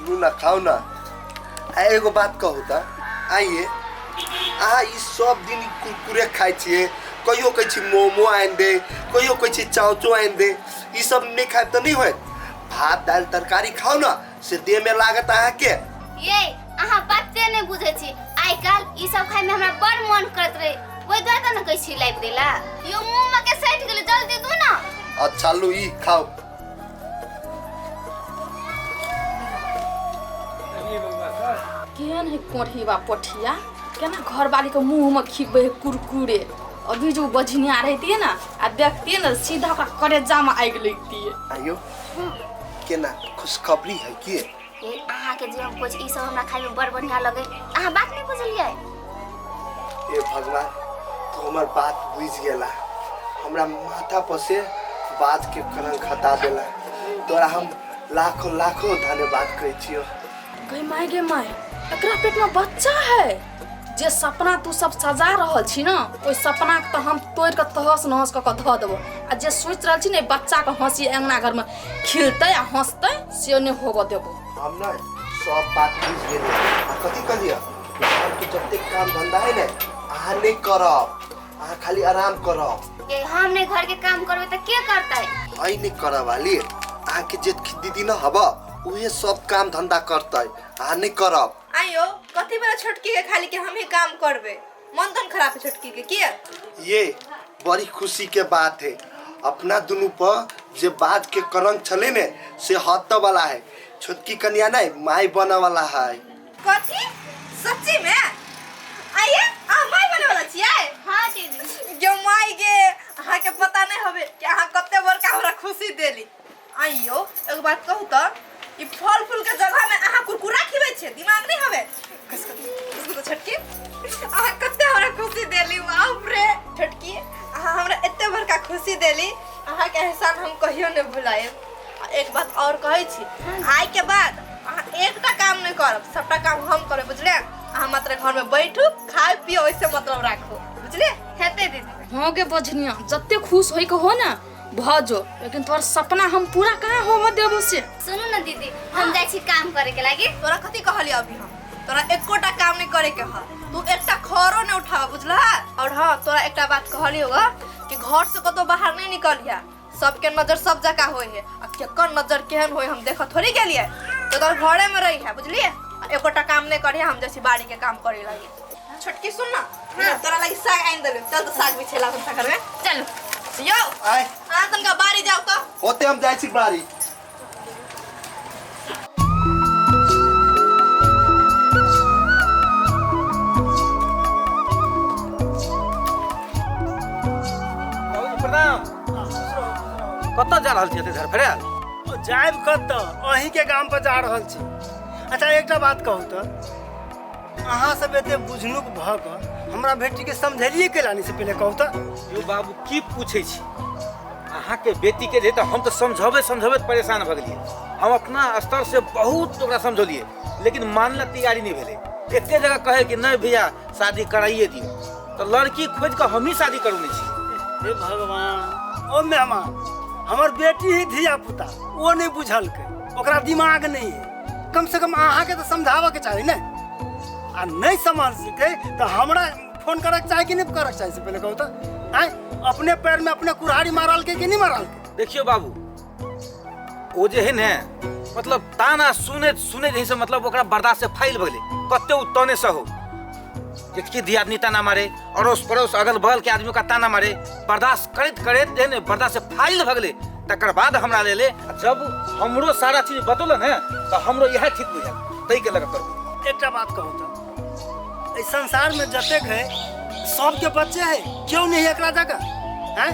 लू ना खाओ ना। आ एगो बात कहू तऽ आइए, अहाँ ई सब दिन कुरकुरे खाइ छियै, कहियो कहै छी मोमो आनि दे, कहियो कहै छी चाउचो आनि दे, ई सब नहि खायब तऽ नहि होयत। भात दालि तरकारी खाउ ने, से देहमे लागत अहाँके। ये अहाँ बाते नहि बुझै छी, आइ काल्हि ई सब खाइमे हमरा बड़ मन करैत रहे, ओहि दुआरे तऽ ने कहै छी लाबि देला। यो मुँहमे के सटि गेलै, जल्दी दू ना। अच्छा लू ई खाउ। केहन है कोढ़ीबा पोठिया, केना घरवाली के मुंह में खिबै है कुरकुरे। अभी जो बझनिया रहती ना आ देखती ना, सीधा ओकरा करेजा में आगि लगती है। आइयो केना खुशखबरी है की? ए अहाँके जे हम कुछ ई सब हमरा खाइ में बड़ बढ़िया लगे, अहाँ बात नहीं बुझलियै? ए भगवान, तू हमर बात बुझि गेला, हमरा माथा पर से बात के कलंक हटा देला, तोरा हम लाखों लाखों धन्यवाद कहै छियो। गई माय गे माय, एकरा पेट में बच्चा है। जे सपना तू सब सजा रहल छी ना, ओहि सपना के तऽ हम तोड़ि कऽ तहस नहस कऽ कऽ धऽ देबो। आ जे सोचि रहल छी ने बच्चा के हंसी अंगना घर में खिलतै आ हंसतै, से नहि होबऽ देबो। हम ने सब बात बुझि गेलियै। आ कथी कहलियै, घरके जतेक काम धंधा है ने अहाँ नहि करब, अहाँ खाली आराम करब। ये हम नहीं घर के काम करबे त के करतै? अइ नहि करब वाली, अहाँके जे दीदी न हब उहे सब काम धंधा करतै, अहाँ नहि करब। आइयो कथी बेरा छोटकी के खाली के हम ही काम करबे, मन तन खराब है छोटकी के किया? ये बड़ी खुशी के बात है, अपना दुनू पर जे बात के कलंक छले ने से हत वाला है, छोटकी कन्या नहीं माई बने वाला है। कथी सच्ची में? आइए अहाँ माई बने वाला छियै? हां दीदी। गे माई गे, अहाँ के पता नहीं हवे कि अहाँ कते बड़का हमरा खुशी देली। आइयो एगो बात कहू त, ई फल फूल के जगह में अहाँ कुरकुरा खिबै छियै, दिमाग नहीं हवे? घसकत छोटकी, अहाँ कते हमरा खुशी देली, बाप रे। छोटकी अहाँ हमरा एते बड़का खुशी देली, अहाँ के एहसान हम कहियो नहीं भुलाएब। आ एक बात और कहै छी, आइ के बाद अहाँ एकटा काम नहीं करब, सबटा काम हम करब, बुझलियै? अहाँ मात्र घर में बैठू, खाय पियो, ओइसे मतलब राखू, बुझलियै? हेतै दीदी। हाँ गे बझनिया, जते खुश होय के हो ना भऽ जो, लेकिन तोहर सपना हम पूरा कहाँ होबऽ देबो से। सुनू ना दीदी, हम जाइ छी काम करे के लागी। तोरा कथी कहलियै अभी हम? तोरा एकोटा काम नहीं करे के ह, तू एकटा खरो नहीं उठाव, बुझलह? और हाँ तोरा एकटा बात कहलियौ ग कि घर से कतौ बाहर नहीं निकलिहा, सबके नजर सब जगह होय है, आ केकर नजर केहन होय हम देखऽ थोड़ी गेलियै, तो तोर घरे में रही है, बुझलियै? आ एकोटा काम नहीं करिहा, हम जाइ छी बाड़ी के काम करे लागी। छोटकी सुन ना, तोरा लागी साग आनि देलियौ, चल तो साग बिछेला हम सागर में। चलू यौ आय अहाँ तनका बाड़ी जाउ तऽ। होते हम जाइ छी बाड़ी। बाबूजी प्रणाम। कतऽ जा रहल छी एते धरफड़ायल? जायब कतऽ, अहींके गाम पर जा रहल छी। अच्छा एकटा बात कहू तऽ, अहाँ सब एते बुझनुक भऽ कऽ हमरा बेटीके समझेलियै केला नहि से पहिले कहू तऽ। यौ बाबू की पूछै छी, अहाँके बेटीके जे तऽ हम तऽ समझबै समझबै परेशान भऽ गेलियै। हम अपना स्तर से बहुत ओकरा समझौलियै, लेकिन मानला तैयारी नहि भेलै। एके जगह कहै कि नहि भैया शादी कराइए दियौ, तऽ लड़की खोजि कऽ हमही शादी करौने छी। हे भगवान, ओ मेहमान हमर बेटी ही धिया पुता, ओ नहि बुझलकै, ओकरा दिमाग नहि है, कम से कम अहाँके तऽ समझाबऽके चाही ने। आ नहि समझ सकै तऽ हमरा फोन करऽके चाही कि नहि करऽके चाही से पहिले कहू तऽ। आँय अपने पैरमे अपने कुल्हाड़ी मारलकै कि नहि मारलकै? देखियौ बाबू, ओ जे है ने मतलब ताना सुने सुने जे है से मतलब ओकरा बर्दाश्त से फाइल भऽ गेलै, कते ओ तने सहो जेठकी दियादनी ताना मारे, अड़ोस पड़ोस अगल बगल के आदमी ओकरा ताना मारे, बर्दाश्त करैत करैत जे है ने बर्दाश्त से फाइल भऽ गेलै। तकर बाद हमरा लेले, जब हमरो सारा चीज बतौल ने तऽ हमरो इएह ठीक बुझायल, ताहिके लऽ कऽ करबै। एकटा बात कहू तऽ, एहि संसारमे जतेक है सबके बच्चे है, क्यों नहीं है एकरा जगह? हैं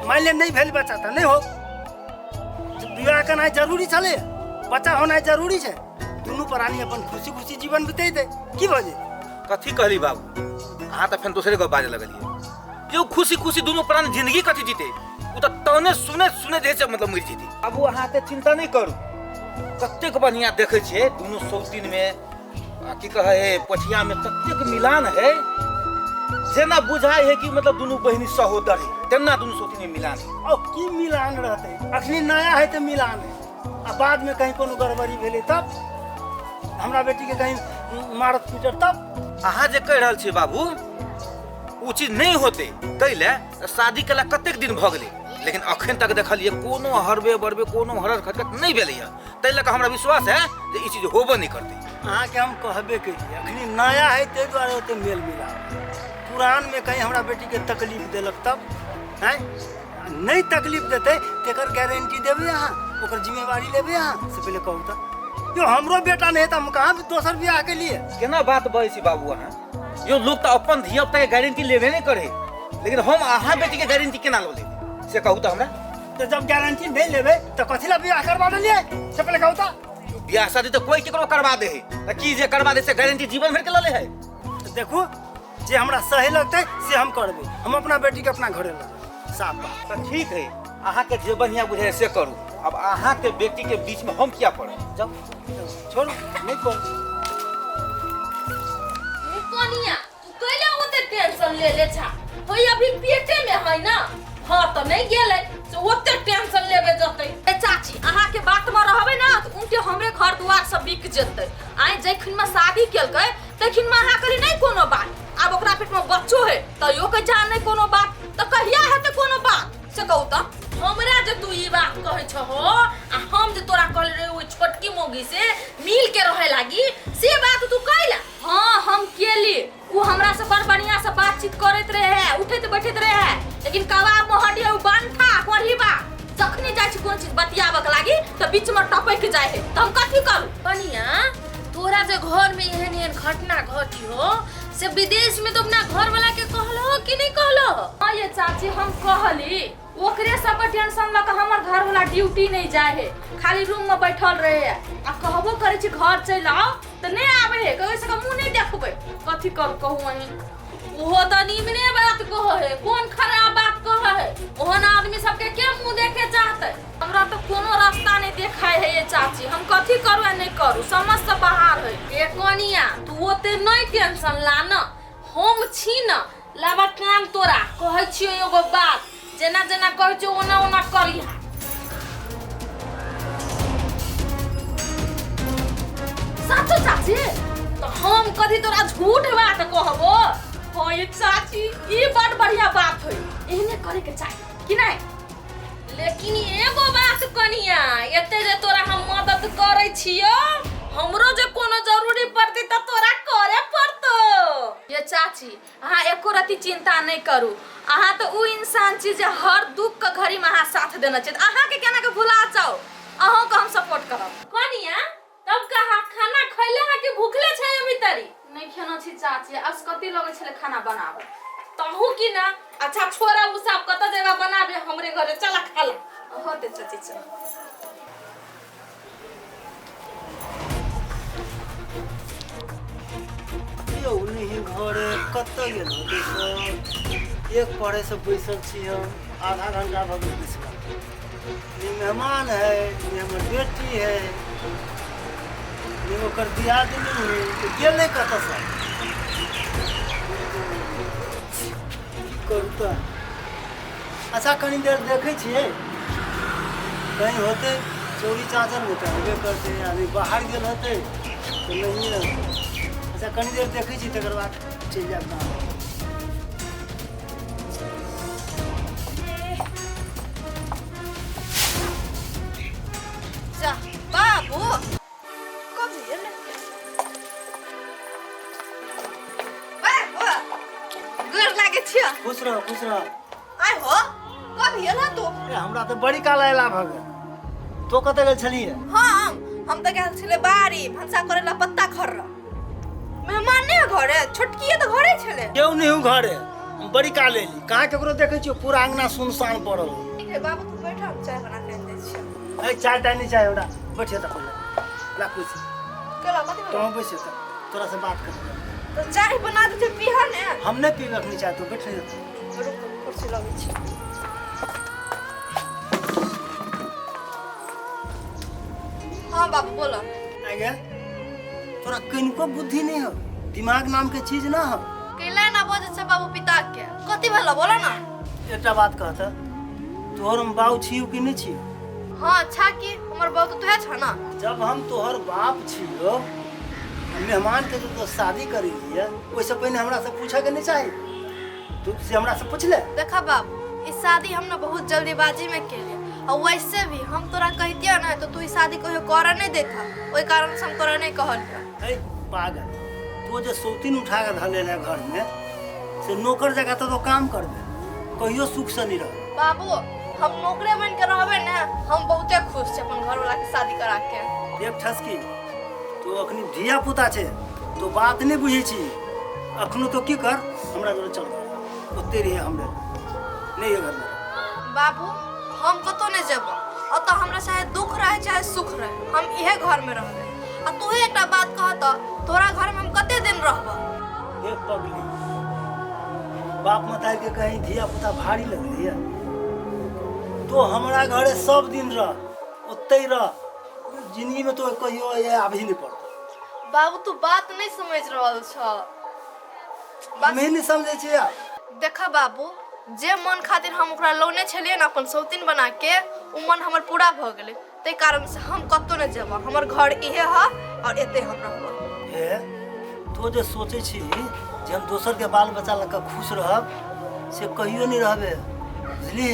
मान ले नहीं भेल बच्चा तऽ नहीं हो, विवाह करनाइ जरूरी छलै, बच्चा होनाइ जरूरी छै, दुनू प्राणी अपन खुशी खुशी जीवन बितेतै, की भऽ जेतै? कथी कहली बाबू, अहाँ तऽ फेर दोसरे गप बाजऽ लगलियै। यौ खुशी खुशी दुनू प्राणी जिंदगी कथी जीते, ओ तऽ तने सुने सुने जे छै मतलब मरि जेतै। बाबू अहाँ एते चिंता नहि करू, कतेक बढ़िआँ देखै छियै दुनू सौतीनमे आ की कहै है पोठियामे ततेक मिलान है, जेना बुझाइ है कि मतलब दुनू बहिनी सहोदर है, तेना दुनू सौतीनमे मिलान है। और की मिलान रहतै, अखनी नया है तऽ मिलान है, आ बादमे कहीं कोनो गड़बड़ी भेलै तब? हमरा बेटीके कहीं मारत पीटत तब? अहाँ जे कहि रहल छी बाबू ओ चीज नहीं होते, ताहि ले शादी केला कतेक दिन भऽ गेलै, लेकिन अखन तक देखलियै कोनो हरबे बरबे कोनो हरर खटखट नहीं भेलैया, ताहि लऽ कऽ हमरा विश्वास है जे ई चीज होबो नहीं करतै। अहाँके हम कहबे केलियै, अखनी नया है ताहि दुआरे ओते मेल मिलाप, पुरान में कहीं हमरा बेटीके तकलीफ देलक तब? हैं नहीं तकलीफ देतै तेकर गारंटी देबै अहाँ, ओकर जिम्मेवारी लेबै अहाँ? से पहिले कहू तऽ। यो हमरो बेटा नहीं तऽ हम कहाँ दोसर बियाह के लिए? केना बात बजै छी बाबू अहाँ? यो लोग तऽ अपन धिया पुता के गारंटी लेबे नहीं करे, लेकिन हम अहाँ बेटी के गारंटी केना लऽ लेबै से कहू तऽ हमरा। तो जब गारंटी नहीं लेबै तऽ कथी ला बियाह करवा देलियै से पहिले कहू तऽ। बियाह शादी तऽ कोई केकरो करवा दे है, तऽ की जे करवा दे से गारंटी जीवन भर के लऽ ले है? तऽ देखू जे हमरा सही लगतै से हम करबै, हम अपना बेटी के अपना घरे लऽ जेबै, साफ बात। तऽ ठीक है, अहाँ के जे बढ़िया बुझाय से करू, अब अहाँ के बेटी के बीच में हम किया पड़े? जाओ छोड़ू नहीं पड़ू। कनिया तू कैला ओते टेंशन ले ले छा? होय अभी पेटे में है ना, हाँ तो नहीं गेलै से ओते टेंशन लेबे जतै। ए चाची अहाँ के बात में रहबै ना तऽ उनके हमरे घर दुआर सब बिक जेतै। आइ जखन में शादी केलकै तखन में अहाँ कहली नहीं कोनो बात, आब ओकरा पेट में बच्चो है तैयो के जान नहीं कोनो बात, तऽ कहिया हेतै कोनो बात से कहू तऽ। हमरा जे तू ई बात कहै छहो आ हम जे तोरा कहले रहे ओहि छोटकी मौगी से मिल के रहे लागी से बात तू कैला? हाँ हम केली, वो हमरा से बड़ बढ़िया से बातचीत करैत रहे, उठैत बैठैत रहे, लेकिन कबाब में हड्डी उ बांठा कोढ़ीबा जखनी जाइ छी कोनो चीज बतियाबक लागी तऽ बीच में टपक जाइ है, तऽ हम कथी करू? कनिया तोरा जे घर में एहन एहन घटना घटी हो से विदेश में तो अपना घर वाला के कहलो कि नहीं कहलो? हाँ ये चाची हम कहली, ओकरे सब पर टेंशन लऽ कऽ हमर घर वाला ड्यूटी नहीं जाए है, खाली रूम में बैठल रहे है, आ कहबो करै छी घर चलि आउ तऽ नहीं आबै है, कहै से मुँह नहीं देखबै, कथी करू कहू अहीं? ओहो तऽ निमने बात कहै है, कोन खराब बात कहै है? ओहन आदमी सबके के मुँह देखे चाहतै? हमरा तऽ कोनो रास्ता नहीं देखाय है ये चाची, हम कथी करू आ नहीं करू, समझ से बाहर है। ए कनिया तू ओते नहीं टेंशन ला न, हम छी न, लाबा कान तोरा कहै छियो एगो बात, जेना जेना कहै छियो ओना ओना करिहा। साचो चाची? तऽ हम कथी तोरा झूठ बात कहबो? हाँ ये चाची ई बड़ बढ़िया बात है, एहने करे के चाही कि नहीं? लेकिन एगो बात कनिया, एते जे तोरा हम मदद करै छियो, हमरो जे कोनो जरूरी पड़तै तऽ तोरा करे पड़तो। ये चाची अहाँ एको रति चिंता नहीं करू, अहाँ तऽ उ इंसान छी जे हर दुख के घड़ी में अहाँ साथ देने छी, अहाँ के केना के भुला जाओ, अहों के हम सपोर्ट करब। कनिया तब कहा खाना खैले है कि भूखले छै अभी तरी? नहीं खेना छी चाची, असकती लगै छलै खाना बनाबे। तहू की ना? अच्छा छोड़ा उ सब कत जगह बनाबे, हमरे घरे चला खाला। होते चाची चल। यौ नहीं घरे कतऽ गेल होतै सब? एक पढ़े से बैसल छी हम, आधा घंटा भऽ गेल बैसल। ने मेहमान है, ने हमर बेटी है, ने ओकर दियादनी है, तऽ गेलै कतऽ सब? की करू तऽ? अच्छा कनी देर देखै छियै, कहीं होतै चोरी चाचर में तऽ हेबे करतै, आ नहि बाहर गेल होतै तऽ नहिए रहतै। अच्छा कनी देर देखै छी तकर बाद चलि जायब गाँव। जा बाबू कब एलै? बाबू गोर लागै छियो। खुश रह खुश रह। आइ हो कब एला तू? ए हमरा तऽ बड़ी काल अयला भऽ गेल, तो कतऽ गेल छलियै? हम तऽ गेल छलै बाड़ी भनसा करे ला पत्ता खर्र। मेहमान नहीं है घरे, छोटकिए तऽ घरे छलै। केओ नहीं हूँ घरे, हम बड़ी काल एली, कहाँ केकरो देखै छियो, पूरा अंगना सुनसान पड़ल। ठीक है बाबू तू बैठ, हम चाय बना के दै छियो। ए चाय ताय नहीं चाय, ओकरा बैठिए तऽ पहिले ला कुछ केला कथी तो बैठिए तऽ तोरा से बात कर। तो चाय बना दे पीहा ने। हम नहीं पीबे अखनी चाय, तू बैठ। रुक कुर्सी लगै छी। हाँ बाबू बोलो। आ गेल तोरा कनिको बुद्धि नहीं हो, दिमाग नाम के चीज ना हो। कैला ना बजै छै बाबू पिता के, कथी भेल बोलो ना। एकटा बात कहत, तोहर हम बाऊ छियौ कि नहीं छियौ? हाँ अच्छा की हमर बाऊ तो तोहे छ ना। जब हम तोहर बाप छियौ मेहमानके जे तो शादी करै लिए ओहिसँ पहिने हमरासँ पूछऽके नहि चाही? तू से हमरासँ पूछले? देखा बाबू, ई शादी हम ना बहुत जल्दीबाजी में केलिए, और वैसे भी हम तोरा कहितियो ना तो तू ई शादी कहियो करऽ नहीं देता, ओहि कारण से हम तोरा नहीं कहलियो। है पागल, तो जे सौतीन उठा के धऽ लेले घर में से नौकर जगह तो काम करबे, कहियो सुख से नहीं रह। बाबू हम नौकरे बन के रहबे ना, हम बहुते खुश छे अपन घर वाला के शादी करा के। देख ठसकी, तो अखनी धिया पुता छे तो बात नहीं बुझे छी, अखनो तो की कर हमरा जोरे चल ओते रहे हमरे नहीं घर में। बाबू हम कतो नहीं जेबो, अतः हमरा चाहे दुख रहे चाहे सुख रहे हम इहे घर में रहबे। आ तू एकटा बात कह त तोरा घर में हम कते दिन रहबो? देख पगली, बाप मताई के कहीं धिया पुता भारी लगली है तो हमरा घरे सब दिन रह, ओते रह, जिंदगी में तो कहियो ये आबही नहीं पड़तो। बाबू तू बात नहीं समझ रहल छ। हमें नहीं समझे छी यार। देखा बाबू, जे मन खातिर हम ओकरा लौने छलियै ने अपन सौतीन बना के, उ मन हमर पूरा भ गेलै, ताहि कारण से हम कतौ नहि जेबो, हमर घर इहे ह और एते हम रहबो। हे तो जे सोचे छी जे हम दोसर के बाल बच्चा लग के खुश रहब से कहियो नहीं रहबे, बुझली?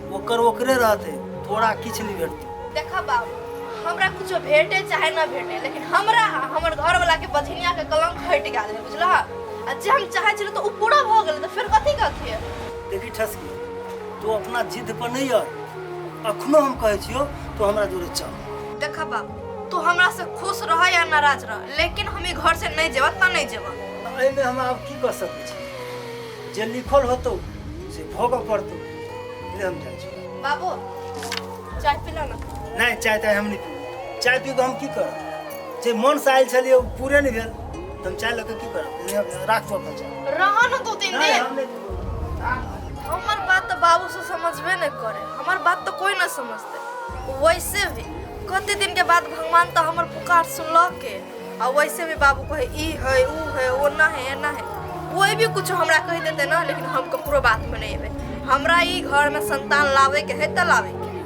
ओकर ओकरे रहते, तोरा किछु नहीं भेटतौ। देखा बाबू, हमरा कुछो भेटे चाहे न भेटे, लेकिन हमरा हमर घर वाला के बझनिया के कलंक हटि गेल है, बुझलह? आ जे हम चाहे छलियै तऽ उ पूरा भऽ गेलै, तऽ फेर कथी कथी? देखी ठसकी, तू अपना जिद पर नहीं अड़, अखनो हम कहै छियौ तो हमरा जोरे चल। देखा बाबू, तू हमरा से खुश रह या नाराज रह, लेकिन हम ई घर से नहीं जेबा त नहीं जेबा। एहिमे हम आब की कर सकै छी, जे लिखल होतौ से भोगऽ पड़तौ, ले हम जाइ छी। बाबू चाय पीला ना? नहीं चाय ताय हम नहीं पीब, चाय पी कऽ हम की करब? जे मन से आयल छलियै ओ पूरे नहीं भेल तऽ हम चाय लऽ कऽ की करब? राखू अपन चाय। रह न दू तीन नहीं दिन। हम नहीं पीब। हमर बात तो बाबू से समझबे नहीं करे, हमर बात तो कोई ना समझते। वैसे भी कते दिन के बाद भगवान तो हमर पुकार सुनलक के, आ वैसे भी बाबू कहे ई है ऊ है ओना है एना है, कोई भी कुछ हमरा कह देते ना, लेकिन हम ककरो बात में नहीं अबे। हमरा ई घर में संतान लावे के है त लावे के।